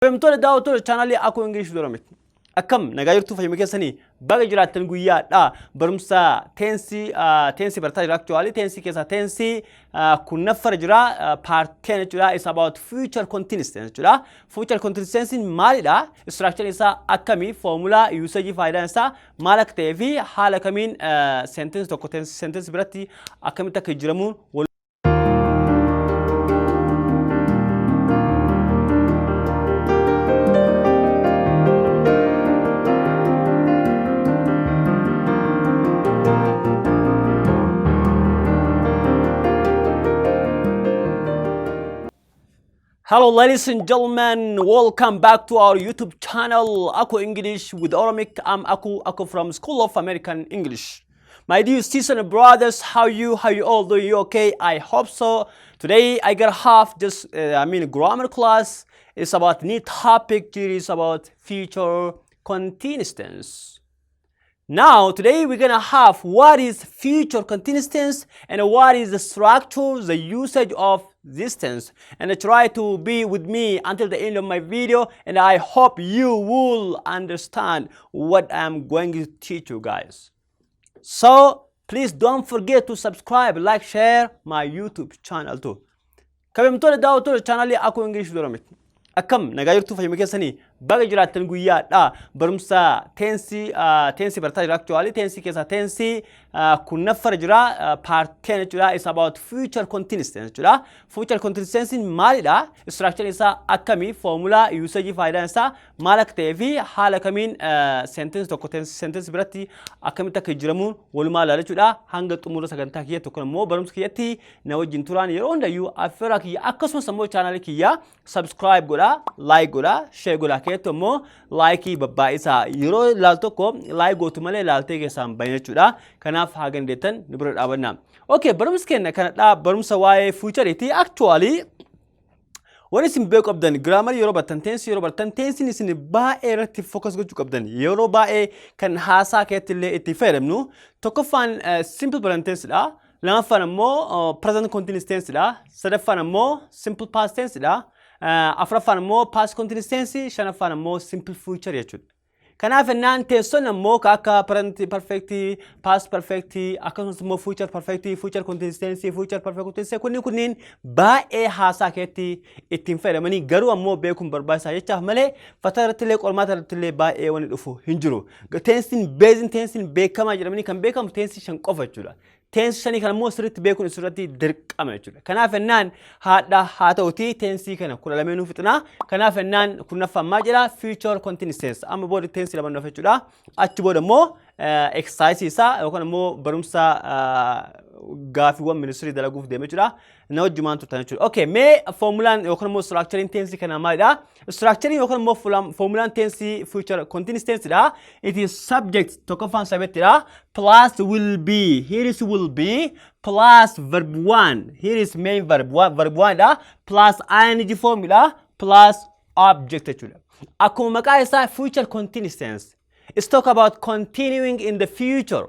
Kabajamtoota daawwattoota chaanaalii Akoo English Doromit. Akkam nagaa jirtuu fayyuma keessanii baga jiraattan guyyaadha. Barumsa teensii teensii barataa jira actually teensii keessaa teensii kurnaffara jira part 10 jechuudha. It's about future continuous tense jechuudha. Future continuous tense maalidha? Structure isaa akkamii? Formula usage faayidaan isaa maal akka ta'ee fi haala kamiin sentence tokko sentence biratti akkamitti akka jijjiiramuun wal Hello, ladies and gentlemen. Welcome back to our YouTube channel, Aku English with Oromic. I'm Aku, Aku from School of American English. My dear sisters and brothers, how you all doing? You okay? I hope so. Today I got half this, I mean, grammar class. It's about new topic. It is about future continuous tense. Now, today we're gonna have what is future continuous tense and what is the structure, the usage of this tense. And try to be with me until the end of my video, and I hope you will understand what I'm going to teach you guys. So, please don't forget to subscribe, like, share my YouTube channel too. Kabajamtoota daawwattoota chaanaalii Akoo English Doromit. Akkam nagaa jirtuu fayyuma keessanii baga jiraattan guyyaadha. Barumsa teensii teensii barataa jira actually teensii keessaa teensii kurnaffara jira part 10 jechuudha. It's about future continuous tense jechuudha. Future continuous tense maalidha? Structure isaa akkamii? Formula usage faayidaan isaa maal akka ta'ee fi haala kamiin sentence tokko sentence biratti akkamitti akka jijjiiramuun walumaa ilaala jechuudha. Hanga xumura sagantaa kiyya tokko immoo barumsa kiyyatti na wajjin turaan yeroo hundayyuu affeeraa kiyya akkasumas immoo chaanaalii kiyya subscribe godhaa, like godhaa, share godhaa keessattuu immoo laayikii babba'isaa yeroo ilaaltu tokko like gootu malee ilaaltee keessaan bahin jechuudha. Kanaaf haa gandeettan nu bira dhaabanna. Okay, barumsi keenya kanadha barumsa waa'ee fuuchariiti. Actually Wanni isin beekuu qabdan giraamarii yeroo bartan teensii yeroo bartan teensiin isin baay'ee irratti focus gochuu qabdan yeroo baay'ee kan haasaa keessatti illee itti fayyadamnu tokkoffaan simple present tense dha. Lamaffaan immoo present continuous tense dha. Sadaffaan immoo simple past tense dha. Afuraffaan immoo past continuous tense, shanaffaan immoo simple future jechuudha. Kanaaf ennaan teessoon ammoo ka akka present perfect, past perfect, akkasumas immoo future perfect, future continuous tense, future perfect continuous tense kunniin kunniin baay'ee haasaa keetti ittiin fayyadamanii garuu ammoo beekuun barbaachisaa jechaaf malee fataa irratti illee qormaata irratti illee baay'ee wanni dhufu hin jiru. Teensiin beezin teensiin beekamaa jedhamanii kan beekamu teensii shan qofa jechuudha. Teensii shanii kana immoo sirriitti beekuun isirratti dirqama jechuudha. Kanaaf ennaan haadha haa ta'uti teensii kana 12nuu fixnaa. Kanaaf ennaan kurnaffaan maal jedha future continuous tense. Amma booda teensii lama nuuf jechuudha. Achi booda immoo exercise isaa yookaan immoo barumsa gaafiiwwan ministirii dalaguuf deema jechuudha. Na wajjumaan turtan jechuudha. Okay, mee formulaan yookaan immoo structuring teensii kana maalidha? Structuring yookaan immoo formulaan teensii future continuous tense dha. It is subject tokkoffaan subject dha. Plus will be. Here is will be plus verb one. Here is main verb one, verb one dha. Plus ing form dha. Plus object jechuudha. Akkuma maqaa isaa future continuous tense. It's talk about continuing in the future.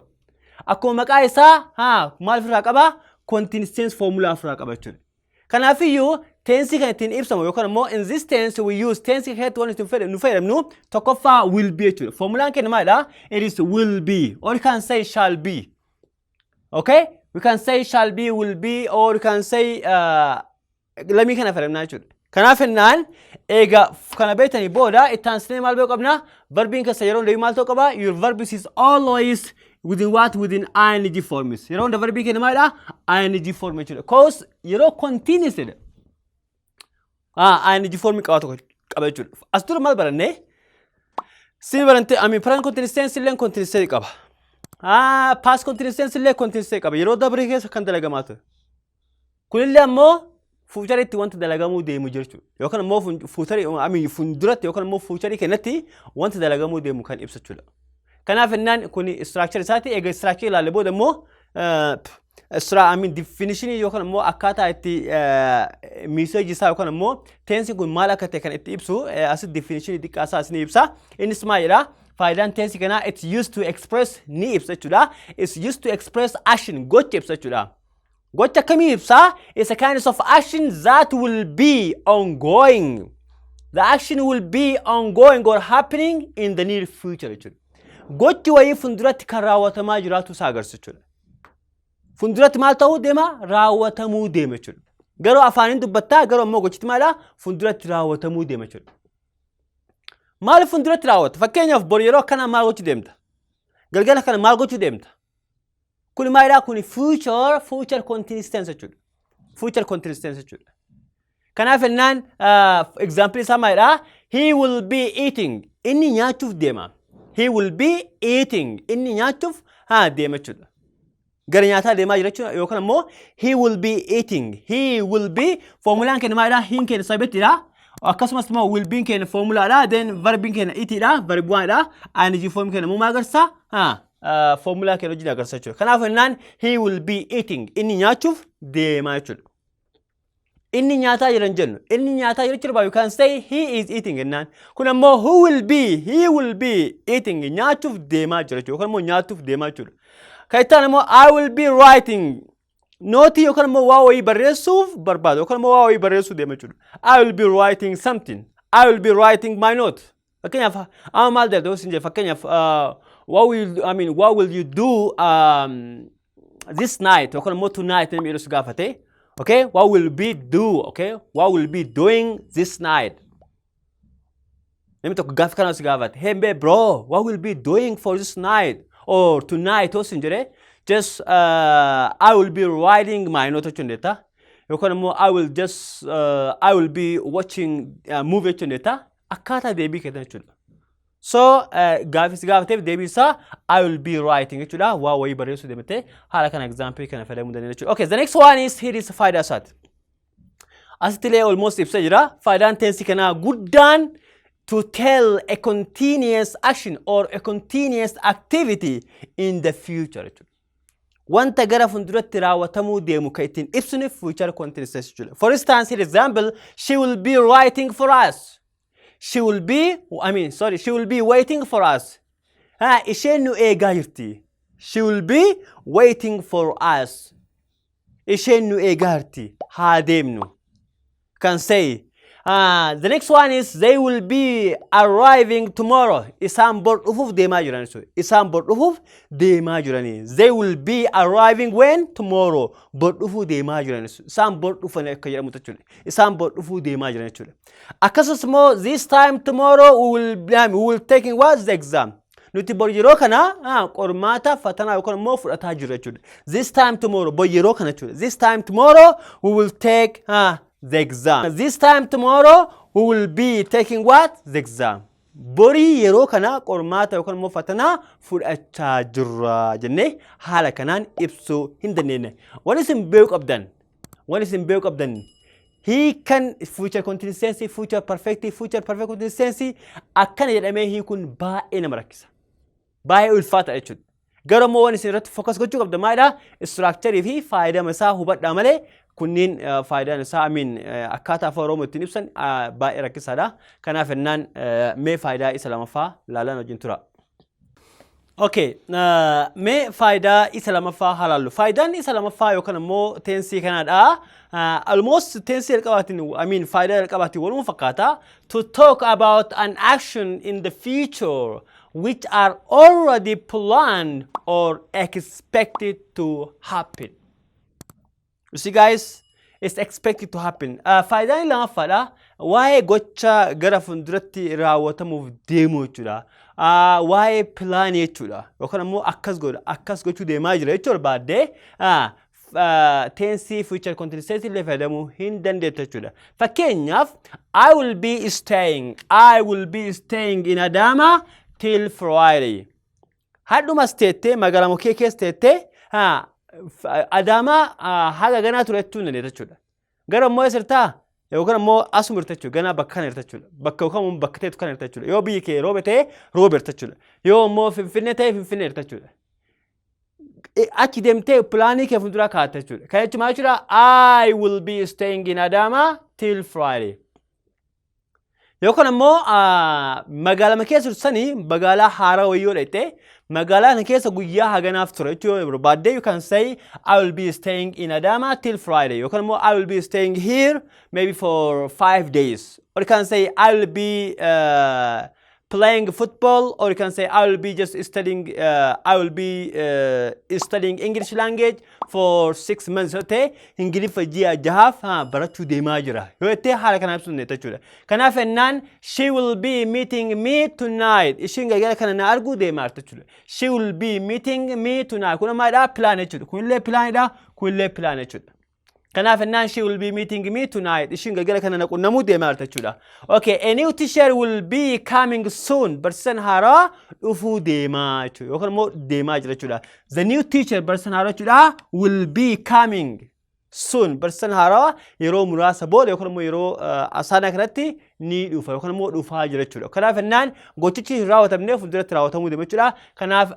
Akkuma maqaa isaa haa maal ofirraa qaba? Continuous tense formula ofirraa qaba jechuudha. Kanaafiyyuu teensii kan ittiin ibsamu yookaan immoo in this tense we use teensii keessatti waan ittiin nu fayyadamnu tokkoffaa will be jechuudha. Formulaan keenya maalidha? It is will be or you can say shall be. Okay? We can say shall be, will be or you can say lamii kana fayyadamnaa jechuudha. Kanaaf jennaan eega kana beektanii booda itti aansinee maal beekuu qabna? Verbiin keessa yeroo hundayyuu maal ta'uu qaba? Your verb is always within what? Within ing forms. Yeroo hunda verbii keenya maalidha? Ing form jechuudha. Cause yeroo continuous jedha. Ah, ing form qabaatu qaba jechuudha. As dura maal barannee? Sin barante ami present continuous tense illee continuous tense qaba. Ah, past continuous tense illee continuous tense qaba. Yeroo dabree keessa kan dalagamaa ture. Kunillee ammoo fuuchariitti wanta dalagamuu deemu jechuudha. Yookaan immoo fuucharii ami fuulduratti yookaan immoo fuucharii kennatti wanta dalagamuu deemu kan ibsu jechuudha. Kanaaf innaan kun istiraakchar isaati. Egaa istiraakchar ilaalle booda immoo I mean definition yookaan immoo akkaataa itti miiseeji isaa yookaan immoo teensi kun maal akka ta'e kan itti ibsu asitti definition xiqqaa isaa isin ibsa. Innis maal jedha? Faayidaan teensi kanaa it's used to express ni ibsa jechuudha. It's used to express action gocha ibsa jechuudha. Gocha akkamii ibsaa? It's a kind of action that will be ongoing. The action will be ongoing or happening in the near future jechuudha. Gochi wayii fuulduratti kan raawwatamaa jiraatu isaa agarsiisa jechuudha. Fuulduratti maal ta'uu deema? Raawwatamuu deema jechuudha. Garuu afaaniin dubbattaa, garuu ammoo gochitti maalidha? Fuulduratti raawwatamuu deema jechuudha. Maal fuulduratti raawwata? Fakkeenyaaf, bor yeroo akkanaa maal gochuu deemta? Galgala kana maal gochuu deemta? Kuni maalidha? Kuni future continuous tense jechuudha. Future continuous tense jechuudha. Kanaaf jennaan example isaa maalidha? He will be eating. Inni nyaachuuf deema. He will be eating. Inni nyaachuuf haa deema jechuudha. Gara nyaataa deemaa jira jechuudha, yookaan immoo he will be eating. He will be, formulaan keenya maalidha? He keenya subjectidha. Akkasumas immoo will be keenya formulaadha. Then verbiin keenya eatidha. Verb oneidha. Ing form keenya immoo maal agarsiisa? Haa, formulaa keenya wajjin agarsiisa jechuudha. Kanaaf jennaan he will be eating. Inni nyaachuuf deemaa jechuudha. Inni nyaataa jiran jennu. Inni nyaataa jira jechuudha. You can say he is eating jennaan. Kun ammoo who will be, he will be eating, nyaachuuf deemaa jira jechuudha. Yookaan immoo nyaachuuf deemaa jechuudha. Kan itti aanu immoo I will be writing. Note yookaan immoo waa wayii barreessuuf barbaada yookaan immoo waa wayii barreessuu deema jechuudha. I will be writing something. I will be writing my note. Fakkeenyaaf, amma maal jedhu sin jedhe, fakkeenyaaf, what will, I mean, what will you do this night yookaan immoo tonight namni jedhu si gaafate. Okay, what will be do? Okay, what will be doing this night? Namni tokko gaafa kana si gaafate. "Hey bro, what will be doing for this night or tonight?" Osoo hin jedhee, just "I will be writing my note" jechuun dandeetta. Yookaan immoo I will be watching movie jechuun dandeetta. Akkaataa deebii kennan jechuudha. So gaafis gaafateef deebii isaa "I will be writing" jechuudha. Waa wayii barreessuu deemtee haala kana example kana fayyadamuu dandeenya jechuudha. Okay, the next one is, here is faayidaa isaati. Asitti illee almost ibsa jira. Faayidaan tense kanaa guddaan to tell a continuous action or a continuous activity in the future jechuudha. Wanta gara fuulduratti raawwatamuu deemu kan ittiin ibsinu future continuous tense jechuudha. For instance, here example, she will be writing for us. She will be, I mean, sorry, she will be waiting for us. Ha, isheen nu eegaa jirti. She will be waiting for us. Isheen nu eegaa jirti. Haa deemnu. Can say. The next one is they will be arriving tomorrow. Isaan bor dhufuuf deemaa jiran jechuudha. Isaan bor dhufuuf deemaa jirani. They will be arriving when? Tomorrow. Bor dhufuu deemaa jiran jechuudha. Isaan bor dhufan akka jedhamu jechuudha. Isaan bor dhufuu deemaa jiran jechuudha. Akkasumas immoo this time tomorrow we will taking what? The exam. Nuti bor yeroo kana qormaata fatanaa yookaan immoo fudhataa jirra jechuudha. This time tomorrow, bor yeroo kana jechuudha. This time tomorrow we will take the exam. This time tomorrow we will be taking what? The exam. Borii yeroo kana qormaata yookaan immoo fatanaa fudhachaa jirra jennee haala kanaan ibsuu hin dandeenya. Waan isin beekuu qabdan, hiikan future continuous tense, future perfect, future perfect continuous tense akkana jedhamee hiikuun baay'ee nama rakkisa. Baay'ee ulfaata jechuudha. Garuu immoo waan isin irratti focus gochuu qabdan maalidha? Structure fi faayidama isaa hubadhaa malee kunniin faayidaan isaa, I mean, akkaataa Afaan Oromoo ittiin ibsan baay'ee rakkisaadha. Kanaaf jennaan mee faayidaa isa lamaffaa laalaan wajjin tura. Okay, mee faayidaa isa lamaffaa haa laallu. Faayidaan isa lamaffaa yookaan immoo tense kanaadha. Almost tense jalqabaatiin, I mean, faayidaa jalqabaatiin waluma fakkaata. To talk about an action in the future which are already planned or expected to happen. You see, guys, it's expected to happen. Faayidaan lamaffaadha. Waa'ee gocha gara fuulduratti raawwatamuuf deemu jechuudha. Waa'ee plan jechuudha. Yookaan immoo akkas godha, akkas gochuu deemaa jira jechuu barbaaddee tense future continuous tense illee fayyadamuu hin dandeettu jechuudha. Fakkeenyaaf, I will be staying in Adama till Friday. Hadhumas teettee magaalaa mukkee keessa teettee Adaamaa haga ganaa ture jechuu hin dandeetta jechuudha. Gara immoo eessa jirtaa? Yookaan immoo asuma jirta jechuudha. Ganaa bakka kana jirta jechuudha. Bakka yookaan immoo bakka teetu kana jirta jechuudha. Yoo biyyi kee Roobe ta'e, Roobe jirta jechuudha. Yoo immoo Finfinnee ta'e, Finfinnee jirta jechuudha. Achi deemtee plan kee fuulduraa kaa'atta jechuudha. Kana jechuun maal jechuudha? I will be staying in Adama till Friday. Yookaan ammoo magaalama keessa jirtu sanii magaalaa haaraa wayii yoo dhaqxe, magaalaa kana keessa guyyaa haganaaf tura jechuu yoo barbaadde, you can say "I will be staying in Adama till Friday" yookaan immoo "I will be staying here maybe for 5 days" or you can say "I will be playing football" or you can say "I will be just studying I will be studying English language for 6 months" yoo ta'e, Ingiliffa ji'a 6f barachuu deemaa jira yoo jettee, haala kanaan ibsuu dandeetta jechuudha. Kanaaf ennaan "She will be meeting me tonight", ishiin galgala kana na arguu deemaa jirti jechuudha. "She will be meeting me tonight" kun maalidha? Plan jechuudha. Kunillee planidha. Kunillee plan jechuudha. Kanaaf ennaan "She will be meeting me tonight", ishiin galgala kana na qunnamuu deemaa jirti jechuudha. Okay, "A new teacher will be coming soon." Barsiisaan haaraa dhufuu deemaa jechuudha. Yookaan immoo deemaa jira jechuudha. "The new teacher", barsiisaan haaraa jechuudha, "will be coming soon". Barsiisaan haaraa yeroo muraasa booda yookaan immoo yeroo asaanaa kanatti ni dhufa yookaan immoo dhufaa jira jechuudha. Kanaaf ennaan gochichi hin raawwatamne, fuulduratti raawwatamuu deema jechuudha. Kanaaf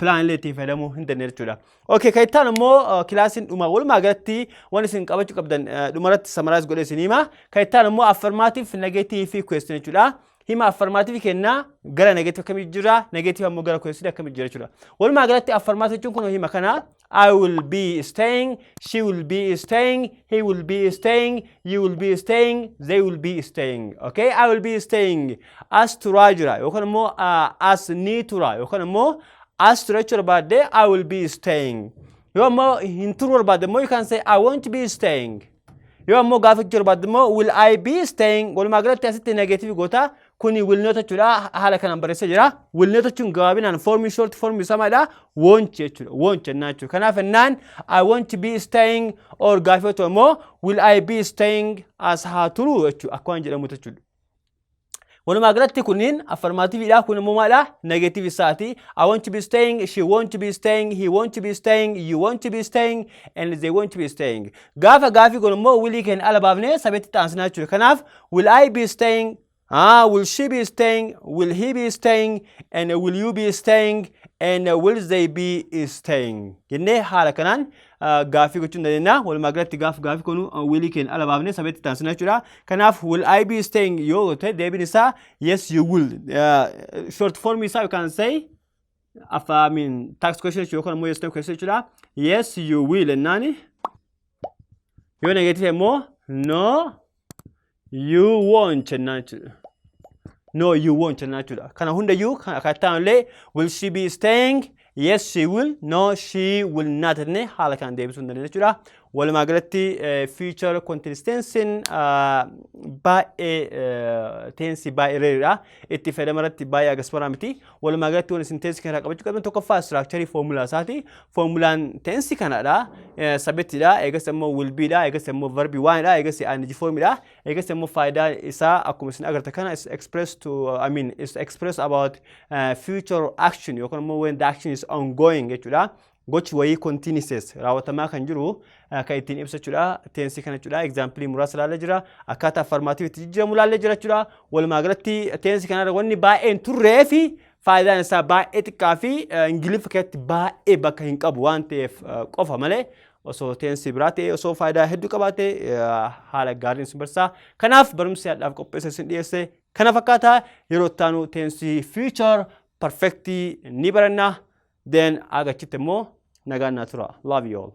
plan illee itti fayyadamuu hin dandeenye jechuudha. Okay, kan itti aanu immoo kilaasiin dhuma walumaa galatti waan isin qabachuu qabdan dhumarratti summarize godhee isin hima. Kan itti aanu immoo affirmative, negative fi question jechuudha. Hima affirmative kennaa gara negative akkamii jira, negative ammoo gara question akkamii jira jechuudha. Walumaa galatti affirmative jechuun kun hima kana: I will be staying, she will be staying, he will be staying, you will be staying, they will be staying. Okay, "I will be staying". As turaa jira yookaan immoo as ni tura yookaan immoo as tura jechuu barbaadde, "I will be staying". Yoo ammoo hin turuu barbaadde immoo, you can say "I won't be staying". Yoo ammoo gaafachuu barbaadde immoo, "Will I be staying?" Walumaa galatti asitti negative goota. Kuni will not jechuudha. Haala kanaan barreessee jira. Will not jechuun gabaabinaan formii, short formii isaa maalidha? Won't jechuudha. Won't jennaan jechuudha. Kanaaf ennaan "I won't be staying" or gaafii yoo ta'u immoo "Will I be staying?" As haa turu jechuudha. Akka waan jedhamu jechuudha. Walumaa galatti kunniin affirmativeidha. Kun immoo maalidha? Negative isaati. I won't be staying, she won't be staying, he won't be staying, you won't be staying, and they won't be staying. Gaafa gaafii kun immoo willii keenya ala baafnee sabeetti taasisnaa jechuudha. Kanaaf "Will I be staying?" Ah, "Will she be staying? Will he be staying? And will you be staying? And will they be staying?" Jennee haala kanaan gaafii gochuu hin dandeenya. Walumaa galatti gaaf gaafii kun willii keenya ala baafnee sabeetti taasisna jechuudha. Kanaaf "Will I be staying?" yoo ta'e, deebiin isaa "Yes, you will". Short form isaa, you can say, I mean, tag question yookaan immoo yes no question jechuudha. "Yes, you will" jennaani. Yoo negative immoo "No, you won't" jennaan jechuudha. "No, you won't" jennaan jechuudha. Kana hundayyuu kan illee "Will she be staying?" "Yes, she will." "No, she will not" jennee haala kanaan deebisuu hin dandeenya jechuudha. Walumaa galatti future continuous tense baay'ee tense baay'ee rareidha. Itti fayyadama irratti baay'ee agasparaa miti. Walumaa galatti waan isin tense kana qabachuu qabdan, tokkoffaa structure formula isaati. Formulaan tense kanadha. Subjectidha. Eegas immoo will be dha. Eegas immoo verb oneidha. Eegas ing formidha. Eegas immoo faayidaa isaa akkuma isin agartan kana is express to, I mean, is express about future action yookaan immoo when the action is ongoing jechuudha. Gochi wayii continuous raawwatamaa kan jiru kan ittiin ibsa jechuudha. Tense kana jechuudha. Example muraasa ilaallee jira. Akkaataa affirmative itti jijjiiramu ilaallee jira jechuudha. Walumaa galatti tense kanarra wanni baay'een turree fi faayidaan isaa baay'ee xiqqaa fi Ingiliffa keessatti baay'ee bakka hin qabu waan ta'eef qofa malee, osoo tense biraa ta'e, osoo faayidaa hedduu qabaate, haala gaariin isin barsiisa. Kanaaf barumsi hadhaaf qopheessa isin dhiyeesse kana fakkaata. Yeroo itti aanu tense future perfect ni baranna. Then agachitti immoo nagaan naa tura. Love you all.